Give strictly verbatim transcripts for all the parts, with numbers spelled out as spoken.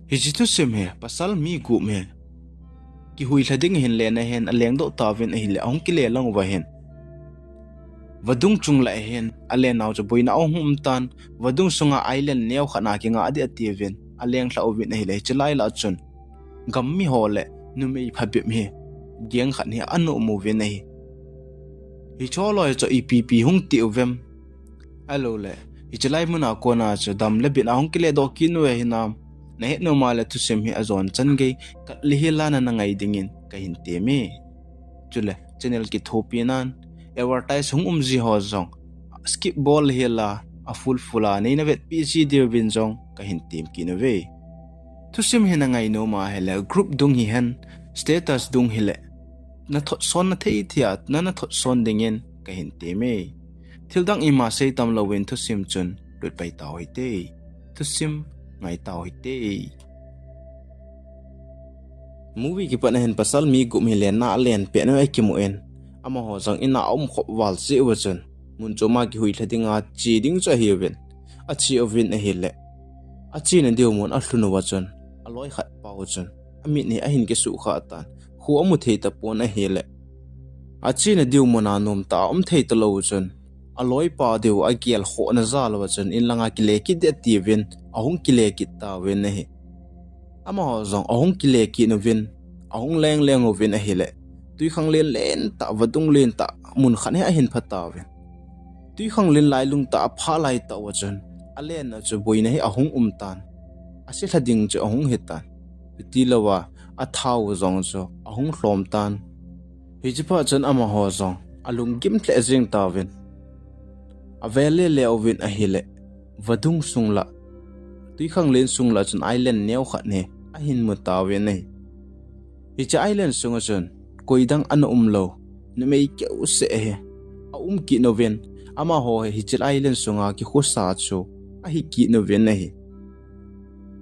Hiche thusim hi pasal mi gup hi kihuilha ding hin len ahin alengdoh tauvin ahile ahung kile lang uva hin vadung chung lah hin alen nau chu boina ahung um tan, vadung sunga island neo khat na kinga ding atiuvin alenglha uvin ahile hiche lai lah chun gam mi ho le numei phabep hi gang khat hi ana um uvin ahi. Hiche loi chu ipi ipi hung ti uvem? Ahilou le, hiche lai muna kona chu dam le bin ahung kile doh kit uve hinam? Nahet nom a le thusim hi ajon chan gei kat le hila na ngai dingin kahin temme. Chule channel kithopi nan advertise hung um ji ho jong skip bol hila a full full a neina vetpi ji diuvin jong kahin tem kit uve. Thusim hi na ngai nom a hile group dung hihen status dung hile na thotson na thei thei a na na thotson dingin kahin temme. Thil dang ima sei tam louvin thusim chun lut pai tau hite. Thusim ngai tau hite. Movie kipatna hin pasal mi gup hi lenna alen pet nu akimu in, amaho jong ina aum khop val jeh uva chun mun chom a kihuilha dinga che ding chu ahiuvin, ache uvin ahile achena diu mun alhun uva chun aloi khat pa u chun amit hi ahin kisuhkhah tan, kho amu thei tapon ahile achena diu muna nomtah a um thei talou chun aloipa diu agel khohna jal uva chun in langa kile kit ding atiuvin ahung kile kit tauvin ahi. Amaho jong ahung kile kit uvin, ahung leng leng uvin ahile twikhanglen len tah, vadung len tah mun khat hi ahin pha tauvin, twikhanglen lailung tah apha lai tah uva chun alenna chu boina hi ahung um tan, aselha ding chu ahung hitan, chuti louva athau jong chu ahung lhom tan. Hiche phat chun amaho jong alunggim lheh jeng tauvin, ave le le uvin ahile vadung sung lah, twikhanglen sung lah chun island neo khat hi ahin mu tauvin ahi. Hiche island sunga chun koi dang ana um lou, numei keu seh hi aum kit uvin, amaho hi hiche island sunga kikhosa chu ahi kit uvin ahi.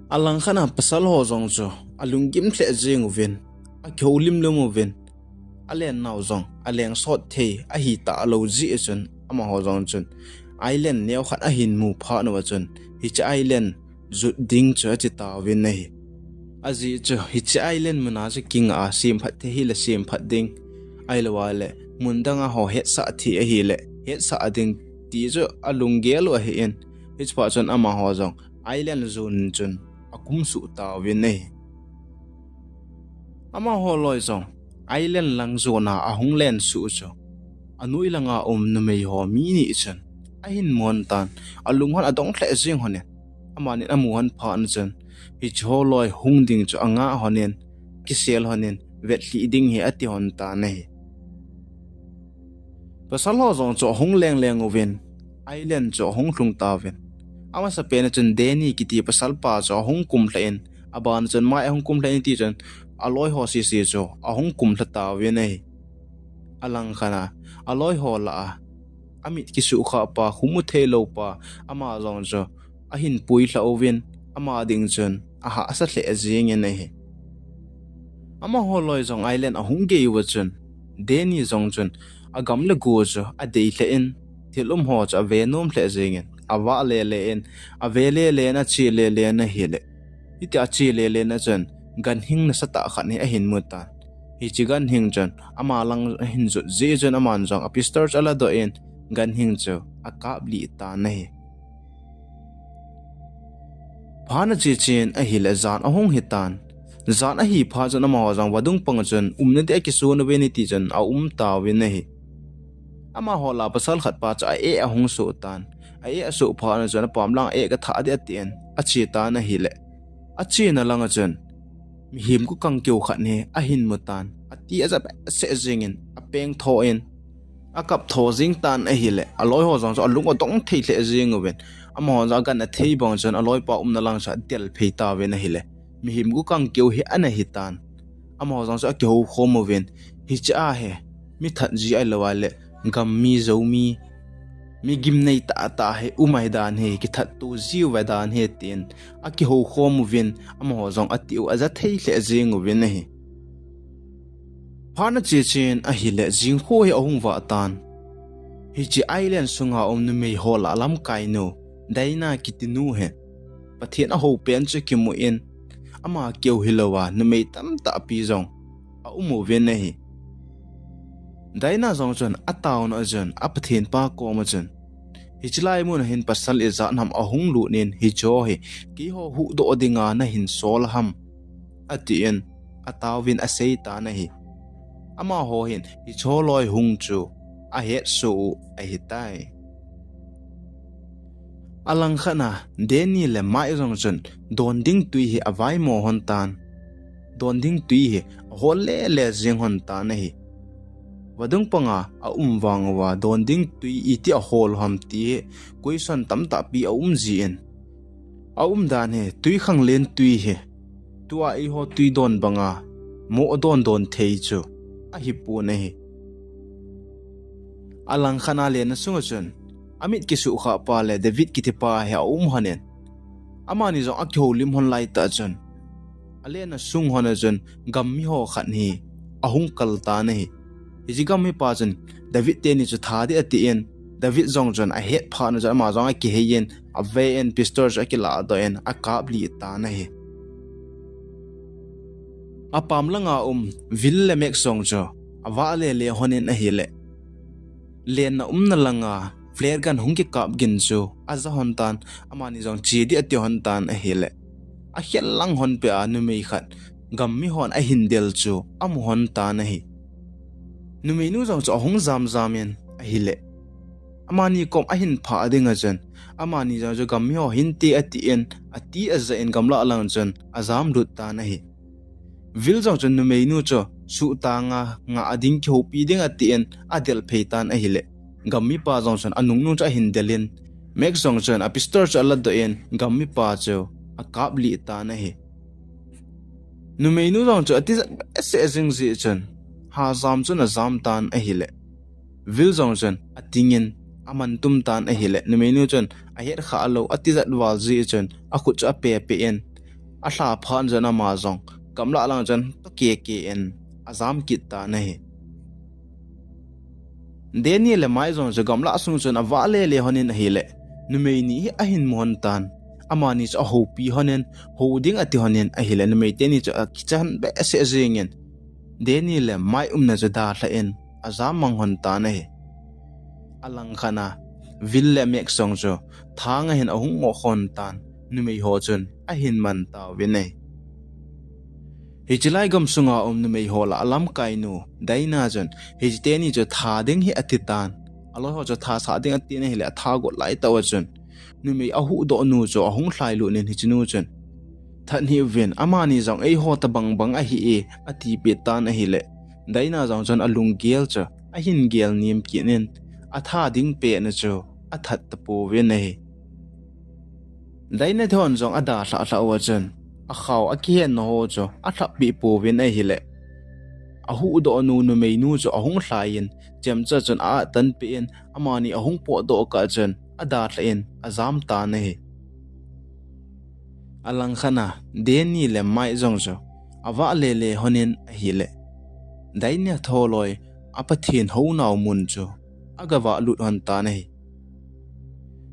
Alangkhat a pasal ho jong chu alunggim lheh jeng uvin, akihoulim lim uvin, alen nau jong aleng sot thei ahi talou jeh chun amaho jong chun island neo khat ahin mu phat uva chun hiche island jot ding chu ache tauvin ahi. Ajeh chu hiche island muna chu kinga sem phat thei hile sem phat ding, ahilouva le mun danga ho hetsah thei ahile hetsah ding ti chu alunggel u ahin, hiche phat chun amaho jong island jon chun akum suh tauvin ahi. Amaho loi jong island lang jona ahung len suh chu anoi langa um numei ho mi ni chun ahin mu lhon tan, alung hon adong lheh jeng lhonin, amanin amu lhon phat chun hiche ho loi hung ding chu anga lhonin, kisel lhonin, vetlhih ding hi ati lhon tan ahi. Pasal ho jong chu ahung leng leng uvin, island chu ahung lhung tauvin, amasapen a chun Danny kiti pasal pa chu ahung kumlha in, aban chun mai ahung kumlha in ti chun aloi ho sese chu ahung kumlha tauvin ahi. Alangkhat a aloi ho lah a amit kisuhkhah pa, kho mu thei lou pa, ama jong chu ahin puilha uvin, ama ding chun ahahsa lheh jengin ahi. Amaho loi jong island ahung gei uva chun Danny jong chun agam le go chu adei lheh in, thil um ho chu ave nom lheh jengin, avah le le in, ave le le in, ache le le in ahile, hitia ache le le in a chun ganhing nasatah khat hi ahin mu tan. Hiche ganhing chun ama lang ahin jot jeh chun aman jong a pistol chu aladoh in ganhing chu akaplih tan ahi. Phat ache chen ahile jan ahung hitan. Jan ahi phat chun amaho jong vadung pang chun umna ding akisun uve ti chun aum tauvin ahi. Amaho lah a pasal khat pa chu a-eh ahung soh tan. A-eh asoh phat chun apam lang a-eh kathah ding atin ache tan ahile, achena langa chun mihem kukang keu khat hi ahin mu tan. Ati aja behseh jengin apeng tho in akap tho jeng tan ahile, aloi ho jong chu alung adong thei lheh jeng uvin, amaho jong agan athei bang chun aloipa umna lang chu adel phei tauvin ahile, mihem kukang keu hi ana hitan. Amaho jong chu akihou khom uvin, hiche a hi mi that ji ahilouva le gam mi, Zomi, mi gimnei tahtah hi um ahi dan hi, kithat to jiu ahi dan hi tin akihou khom uvin, amaho jong ati u aja thei lheh jeng uvin ahi. Phat ache chen ahile jingkho hi ahung vah tan. Hiche island sunga um numei ho lah a lamkainu Diana kitinu hi Pathen ahou pen chu kimu in, ama keu hilouva numei tamtah pi jong aum uvin ahi. Daina jong chun ataona chun a Pathen pa koma chun, hiche lai mun a hin pasal ijat ham ahung lut in hicheho hi keiho huhdoh dinga nahin sol ham, atin ataovin aseitan ahi. Amaho hin hicheho loi hung chu ahetsoh u ahitai. Alangkhat a Danny le Mike jong chun don ding twi hi avaimo lhon tan. Don ding twi hi ahol lele jeng lhon tan ahi. Vadung panga aum vang uva don ding twi iti ahol u ham ti hi question tamtah pi aum jin, aumdan hi twi khanglen twi hi tua eiho twi don banga mo don don thei chu ahipon ahi. Alangkhat a lenna sunga chun amit kisuhkhah pa le David kitipa hi aum lhon in, amani jong akihoulim lhon laitah chun alenna sung lhon a chun gammiho khat hi ahung kal tan ahi. Hiche gammipa chun David teni chu tha ding atin, David jong chun ahet phat na chun ama jong akihei in, ave in, pistol chu akiladoh in akaplih tan ahi. Apam langa um Will le Max jong chu avah lele lhon in ahile, lenna umna langa flare gun hung kikap gin chu aja lhon tan, amani jong che ding ati lhon tan ahile, akhel lang lhon peh a numei khat gammihon ahin del chu amu lhon tan ahi. Numeinu jong chu ahung jamjam in ahile, amani kom ahin phah dinga chun amani jong chu gammiho hinte atin, ati aja in gamlah lang chun ajamlut tan ahi. Will jong chun numeinu chu suhtanga ngah ding, kihoupi ding atin adelphei tan ahile, gammipa jong chun anungnung chu ahin del in, Max jong chun a pistol chu aladoh in gammipa chu akaplih tan ahi. Numeinu jong chu atijat behseh jing jeh chun hajam chun ajam tan ahile, Will jong chun atingin amantum tan ahile, numeinu chun ahet khah lou, atijat val jeh chun akhut chu apehpeh in, alha phat chun ama jong gamlah lang chun tokeke in ajam kit tan ahi. Danny le Mike jong chu gamlah sung chun avah lele lhon in ahile, numei ni hi ahin mu lhon tan, amani chu ahoupi lhon in, hou ding ati lhon in ahile, numei teni chu akicha lhon behseh jeng in, Danny le Mike umna chu dalha in ajam mang lhon tan ahi. Alangkhat a Will le Max jong chu thanga hin ahung ngoh lhon tan, numeiho chun ahin man tauvin ahi. Hiche lai gamsunga um numeiho lah a lamkainu Daina chun hiche teni chu tha ding hi ati tan, aloiho chu tha sah ding atin ahile, atha got laitah uva chun numei ahuhdoh nu chu ahung lhailut in hichenu chun, that hih uvin, amani jong eiho tobang bang ahi e, atipeh tan ahile, Daina jong chun alunggel chu ahin gel nem kit in, atha ding pehna chu athat tapouvin ahi. Daina thon jong adalhah lhah uva chun, akhao akihenna ho chu alhappeh pouvin ahile, ahuhdoh nu numeinu chu ahung lhai in, chemcha chun a-attanpeh in, amani ahung potdoh kah chun adalhah in ajam tan ahi. Alangkhat a Danny le Mike jong chu avah lele lhon in ahile, Daina tholoi a Pathen hounau mun chu agavah lut lhon tan ahi.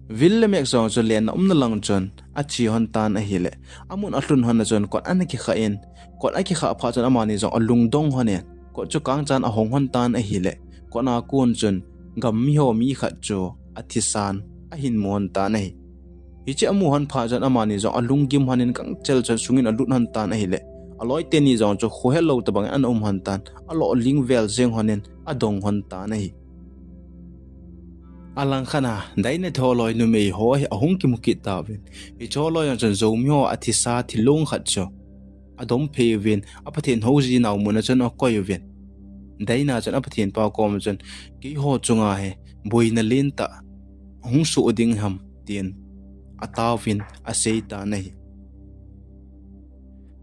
Will le Max jong chu lenna umna lang chun ache lhon tan ahile, amun alhun lhon a chun kot ana kikhah in, kot akikhah phat chun amani jong alungdong lhon in, kot chu kangchan ahong lhon tan ahile, kot a kon chun gammiho mi khat chu athisan ahin mu lhon tan ahi. Hiche amu lhon phat chun amani jong alunggim lhon in gangchel chun sungin alut lhon tan ahile, aloi teni jong chu khohelou tobang in ana um lhon tan, aloh ling vel jeng lhon in adong lhon tan ahi. Alangkhat a Daina tholoi numeiho hi ahung kimu kit tauvin, hicheho loi jong chun Zomiho athisa thilong khat chu adom phei uvin, a Pathen hou jinau mun a chun akoi uvin, Daina chun a Pathen pa koma chun, keiho chunga hi boina lentah hung soh ding ham, tin ataovin aseitan ahi.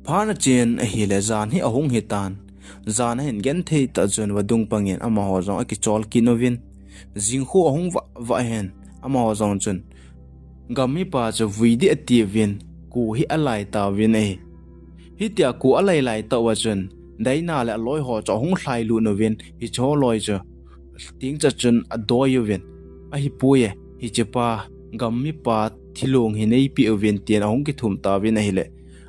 Phat achen ahile jan hi ahung hitan, jan ahin genthei tah chun vadung pangin amaho jong akichol kit uvin, jingkho ahung vah vah hin amaho jong chun gammipa chu vui ding atiuvin, ko hi alai tauvin ahi. Hitia ko alai laitah uva chun Daina le aloiho chu ahung lhailut uvin, hicheho loi chu tengcha chun adoi uvin, ahipoi e, hichepa gammipa thilong hi neipeh uvin, tin ahung kithum tauvin ahile,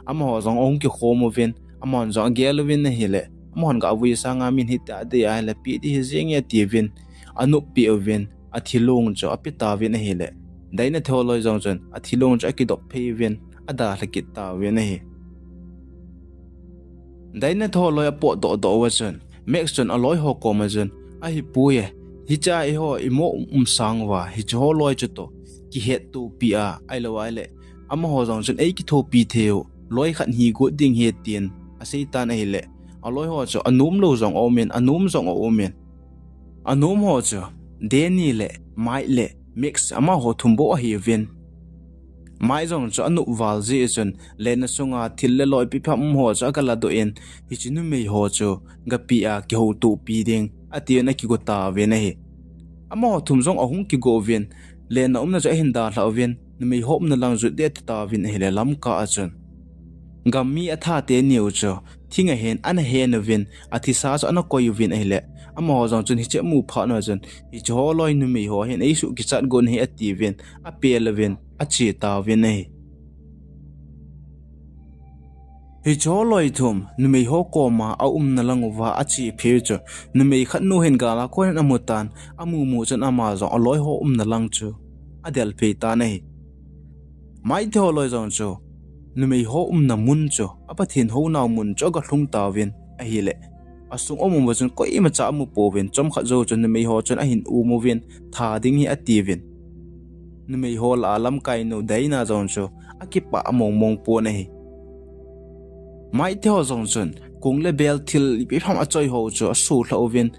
amaho jong ahung kikhom uvin, amahon jong agel uvin ahile, amahon gavui sanga min hitia adei ahile, pe ding hi jeng e atiuvin, anop peh uvin, athilong chu ape tauvin ahile, Daina te ho loi jong chun athilong chu akidop phei uvin, adalha kit tauvin ahi. Daina te ho loi apotdoh doh uva chun, Max chun aloi ho koma chun, ahipoi e, hiche a eiho imo um um sang uva, hiche ho loi chutoh kihettopi a, ahilou ahile, amaho jong chun eikithopi theiu loi khat hi got ding ahi tin aseitan ahile, aloi ho chu anom lou jong aumin, anom jong aumin. Anom ho chu Danny le Mike le Max amaho thum bou ahiuvin. Mike jong chu anop val jeh chun, lenna sunga thil le loi ipi ham um ho chu agaladoh in, hiche numei ho chu gape a kihoutopi ding, atin akigo tauvin ahi. Amaho thum jong ahung kigo uvin, lenna umna chu ahin dalha uvin, numei ho umna lang jot ding ati tauvin ahile, lamkah a chun gammi atha teni u chu thing ahin ana hen uvin, athisa chu ana koi uvin ahile, amaho jong chun hiche amu phat uva chun, hiche ho loi numei ho hin eisuh kichat got ahi atiuvin, apel uvin ache tauvin ahi. Hiche ho loi thum numei ho koma aumna lang uva ache phei u chu, numei khat nu hin gal a kon in amu tan, amu mu chun ama jong aloi ho umna lang chu adel phei tan ahi. Mike te ho loi jong chu numei ho umna mun chu, a Pathen hounau mun chu agalhung tauvin ahile, asung um uva chun koimacha amu pouvin, chomkhat jou chun numei ho chun ahin um uvin, tha ding hi atiuvin. Numei ho lah a lamkainu Daina jong chu akipah mong mong pon ahi. Mike te ho jong chun kong le bel thil ipi ham achoi ho chu asolha uvin,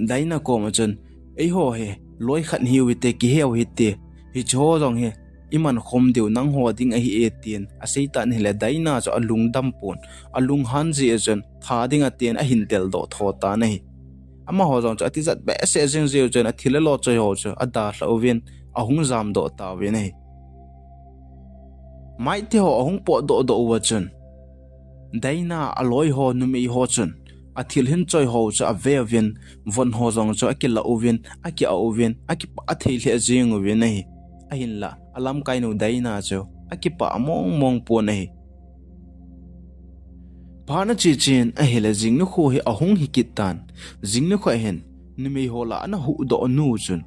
Daina koma chun, eiho hi loi khat ihiu hite, kihe u hite, hiche ho jong hi iman khom diu nangho ding ahi e, tin aseitan ahile, Daina chu alungdam pon, alunghan jeh chun tha ding atin ahin deldoh tho tan ahi. Amaho jong chu atijat behseh jeng jeh u chun athil le lo choi ho chu adalha uvin, ahung jamdoh tauvin ahi. Mike te ho ahung potdoh doh uva chun, Daina aloi ho numei ho chun athil hin choi ho chu ave uvin, von ho jong chu akila uvin, aki-a uvin, akipah thei lheh jeng uvin ahi. Ahinla alamkainu Daina chu akipah mong mong pon ahi. Phat ana che chen ahile, jing nikho hi ahung hi kit tan. Jing nikho hin numei ho lah a ana huhdoh nu chun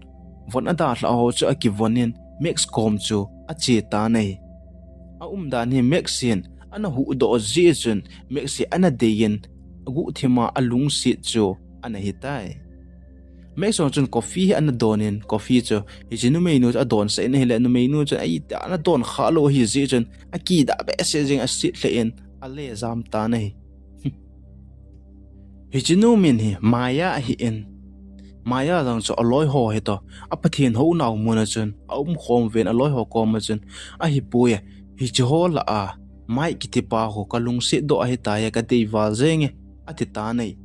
von adalhah ho chu akivon in Max kom chu ache tan ahi. Aumdan hi Max hin ana huhdoh jeh chun Max hi ana deiyin, aguhthima alungset chu ana hitai. Max jong chun coffee hi ana donin, coffee chu hiche numeinu chu adonsah in ahile, numeinu chun aitah ana don khalou ahi jeh chun akidah behseh jeng, aset lheh in ale jam tan ahi. Hiche nu min hi Maya ahin, Maya jong chu aloi ho hitoh, a Pathen hounau muna chun aumkhom uvin, aloi ho koma chun, ahipoi e, hiche ho lah a Mike kitipa ho kalungset doh ahitai, kadei val jenge, ati tan ahi.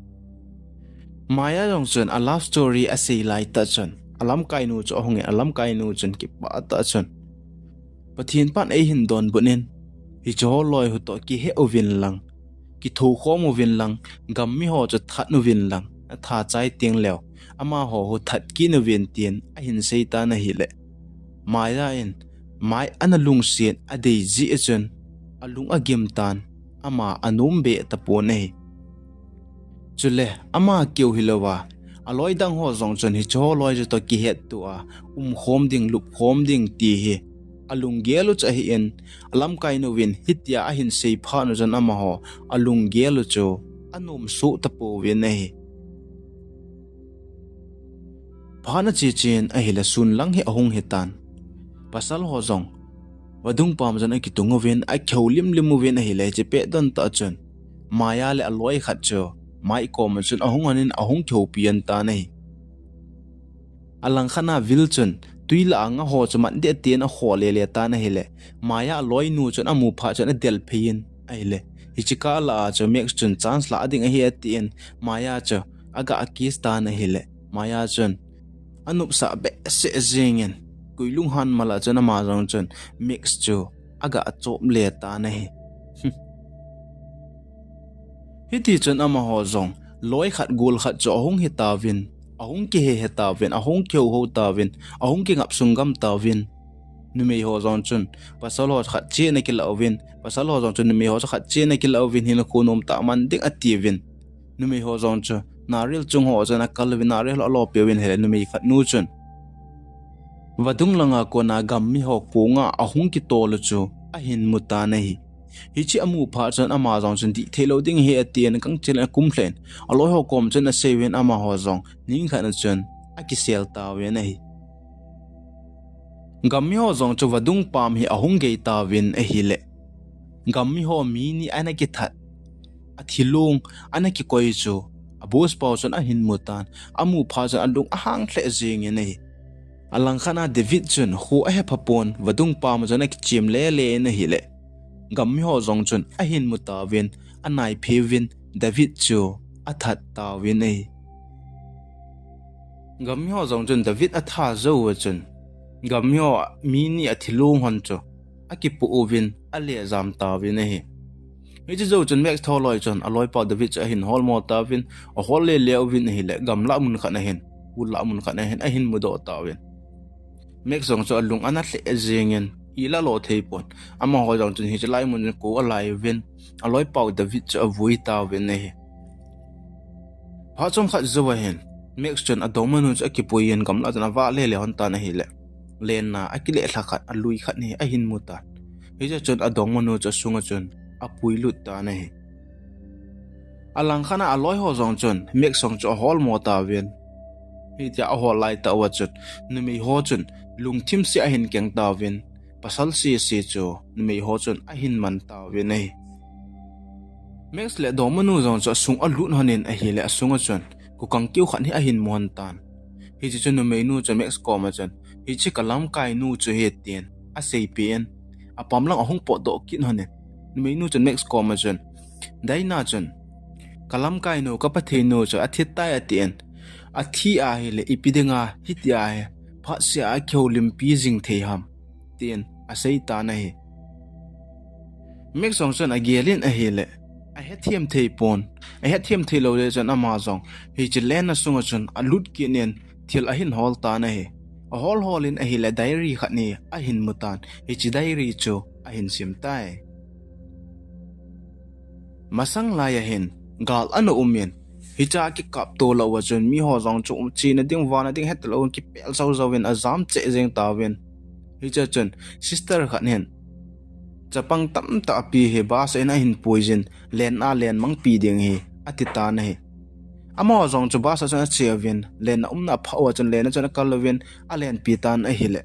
Maya jong chun a love story asei laitah chun, alamkainu chu ahungin, alamkainu chun kipah tah chun, Pathen pan eihin donbut in, hiche ho loi ho toh kihe uvin lang, kithoukhom uvin lang, gammi ho chu that uvin lang, atha chai tengleu amaho ho that kit uvin, tin ahin sei tan ahile, Maya in Mike ana lungset adei jeh chun alung agim tan, ama anom be tapon ahi. Chule ama keu hilouva, aloi dang ho jong chun hiche ho loi chu toh kihetto a umkhom ding, lupkhom ding ti hi alunggel u chu ahin, alamkainu vin hitia ahin sei phat u chun amaho alunggel u chu anom soh tapouvin ahi. Phat ana che chen ahile, sun lang hi ahung hitan. Pasal ho jong vadung pam chun akitung uvin, akihoulim lim uvin ahile, hiche pet don tah chun Maya le aloi khat chu Mike koma chun ahung anin, ahung kihoupi an tan ahi. Alangkhat a Will chun twi lah a nga ho chu mat deh tin akhoh lele tan ahile, Maya aloinu chun amu phat chun adel phei in ahile, hiche kah lah a chu Max chun chance lah ding ahi atin, Maya chu aga kiss tan ahile, Maya chun anopsah behseh jengin, koi lunghan mal a chun ama jong chun Max chu aga chop le tan ahi. Hiti chun amaho jong loi khat gol khat chu ahung hitauvin, ahung kihehe tauvin, ahung kihouho tauvin, ahung kingap sunggam tauvin. Numei ho jong chun pasal ho khat cheh ana kilah uvin, pasal ho jong chun numei ho chu khat cheh ana kilah uvin, hinkho nom tah man ding atiuvin. Numei ho jong chu naril chung ho chun akal uvin, naril ho alo peuvin, ahile numei khat nu chun vadung langa kona gammi ho konga ahung kitol u chu ahin mu tan ahi. Hiche amu phat chun ama jong chun dih theilou ding ahi atin, kangchel in akum lheh in, aloi ho kom chun asei uvin, amaho jong ning khat a chun akisel tauvin ahi. Gammi ho jong chu vadung pam hi ahung gei tauvin ahile, gammi ho mi ni ana kithat, athilong ana kikoi chu a boss pau chun ahin mu tan, amu phat chun alung ahang lheh jengin ahi. Alangkhat a David chun kho ahe phapon, vadung pam chun akichem lele in ahile, gammi ho jong chun ahin mu tauvin, anai pheuvin, David chu athat tauvin ahi. Gammi ho jong chun David atha jou a chun, gammi ho mi ni athilong hon chu akipoh uvin, alejam tauvin ahi. Hiche jou chun Max tholoi chun aloipau David chu ahin holmo tauvin, ahol lele uvin ahile, gamlah mun khat ahin, ullah mun khat ahin, ahin mudoh tauvin. Max jong chu alung ana lheh jengin, ilah lo thei pon. Amaho jong chun hiche lai mun chun ko alai uvin, aloipau David chu avui tauvin ahi. Phat chomkhat jou ahin, Max chun adongmanu chu akipuiyin gamlah chun avah lele hon tan ahile, lenna akileh lha khat, alui khat hi ahin mu tan. Hiche chun adongmanu chu asunga chun apuilut tan ahi. Alangkhat a aloi ho jong chun Max jong chu aholmo tauvin, hitia ahol laitah uva chun numei ho chun lungthim seh ahin keng tauvin, pasal sese chu numei ho chun ahin man tauvin ahi. Max le dongmanu jong chu asung alut honin ahile, asunga chun kukang keu khat hi ahin mu hon tan. Hiche chun numeinu chun Max koma chun, hiche kalamkainu chu ahi tin aseipeh in, apam lang ahung potdoh kit honin, numeinu chun Max koma chun, Dinah chun, kalamkainu, kapatheinu chu athi tai atin, athi ahile ipi dinga hitia hi phatseh a akihoulimpi jing thei ham, tin asei tan ahi. Max jong chun agelin ahile, ahethem thei pon, ahethem thei lou le chun ama jong hiche lenna sunga chun alut kit in thil ahin hol tan ahi. Ahol holin ahile diary khat hi ahin mu tan, hiche diary chu ahin sim tai. Masang lai ahin gal ana umin, hichea kikapto lou a chun miho jong chu um chena ding, vana ding hetalou in kipel jou jouvin ajam cheh jeng tauvin. Hichea chun sister khat hin chapang tamtah pi hi bus in ahin puiyin, lenna len mangpi ding hi ati tan ahi. Amaho jong chu bus a chun ache uvin, lenna umna aphah uva chun lenna chun akal uvin, alenpi tan ahile,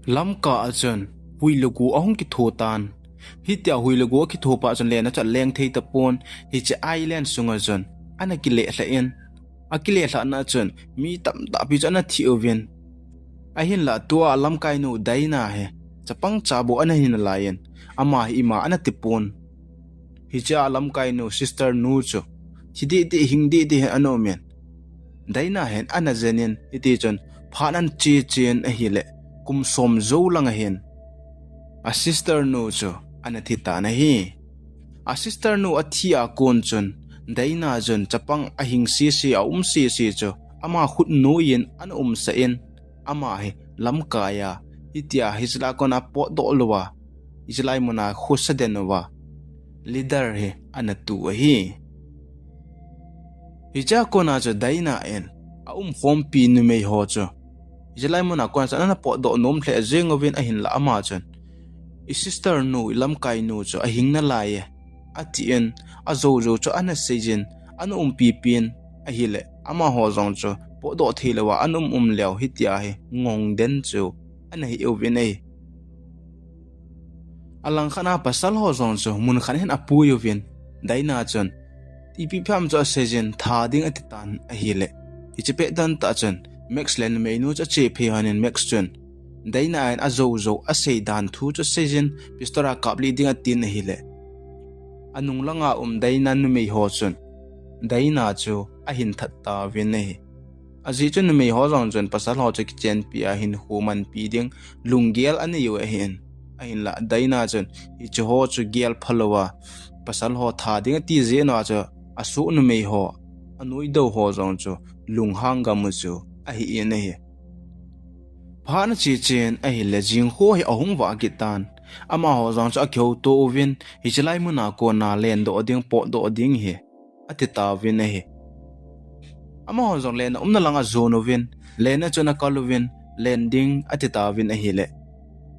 lamkah a chun hui le go ahung kitho tan. Hitia hui le go akitho phat chun lenna chu aleng thei tapon, hiche island sunga chun ana kileh lheh in, akileh lhahna chun mi tamtah pi chu ana thi uvin, ahinlah tua alamkainu Dinah hi chapang cha bou ana hi nalaiyin, ama hi ima ana tipon. Hichea alamkainu sister nu chu thi deh deh, hing deh deh hin ana umin, Dinah hin ana jenin, hitichun phat ana che chen ahile, kum som jou lang ahin a sister nu chu ana thi tan ahi. A sister nu athi a kon chun Dinah chun chapang ahing sese, aum sese chu ama khut noiyin ana umsah in, ama hi lamkai a, hitia hiche lai a kona potdoh louva, hiche lai muna khosa den uva leader hi ana tu ahi. Hichea kona chu Dinah in aumkhompi numei ho chu hiche lai muna kona chu ana potdoh nom lheh jeng uvin, ahinlah ama chun, i sister nu, ilamkainu chu ahing nalai e, atin, ajoujou chu ana seijin, ana umpipin ahile, amaho jong chu potdoh theilouva ana um um leu hitia hi ngong den chu ana hi uvin ahi. Alangkhat a pasal ho jong chu mun khat hin apui uvin, Dinah chun ipi ham chu aseijin tha ding ati tan ahile, hiche pet dan tah chun Max le numeinu chu ache phei honin, Max chun Dinah in ajoujou asei dan thu chu aseijin pistol a kaplih ding atin ahile, anung langa um Dinah numei ho chun Dinah chu ahin that tauvin ahi. Ajeh chu numei ho jong chun pasal ho chu kichenpi a hinkho manpi ding lunggel anei u ahin, ahinlah Dinah chun hiche ho chu gel phalouva, pasal ho tha ding ati jeh uva chu asoh numei ho, anoidou ho jong chu lunghang gam u chu ahin ahi. Phat na che chen ahile jingkho hi ahung vah kit tan. Amaho jong chu akihouto uvin, hiche lai muna kona lendoh ding, potdoh ding hi, ati tauvin ahi. Amaho jong len a umna lang ajon uvin, len a chun akal uvin, len ding ati tauvin ahile,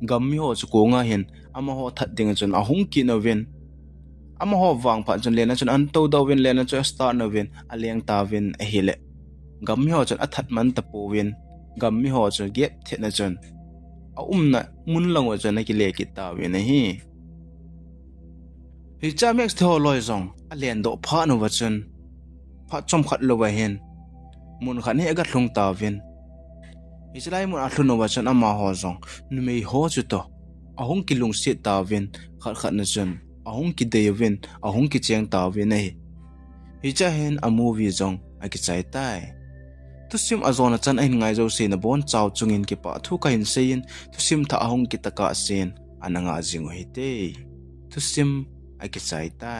gammi ho chu konga hin amaho that ding a chun ahung kit uvin, amaho vangphat chun len a chun ahin toudoh uvin, len a chun astart uvin, aleng tauvin ahile, gammi ho chun athat man tapouvin, gammi ho chu gap thet na chun aumna mun lang uva chun akile kit tauvin ahi. Hichea Max te ho loi jong alendoh phat uva chun, phat chomkhat louva hin, mun khat hi agalhung tauvin. Hiche lai mun alhun uva chun amaho jong numei ho chutoh ahung kilungset tauvin, khat khat na chun ahung kidei uvin, ahung kicheng tauvin ahi. Hichea hin a movie jong akichai tai. Thusim ajona chan ahin ngai jouse nabonchau chungin kipah thu kahin seiyin, thusim thah ahung kit tokah sen ana ngah jing uhite. Thusim akichai tai.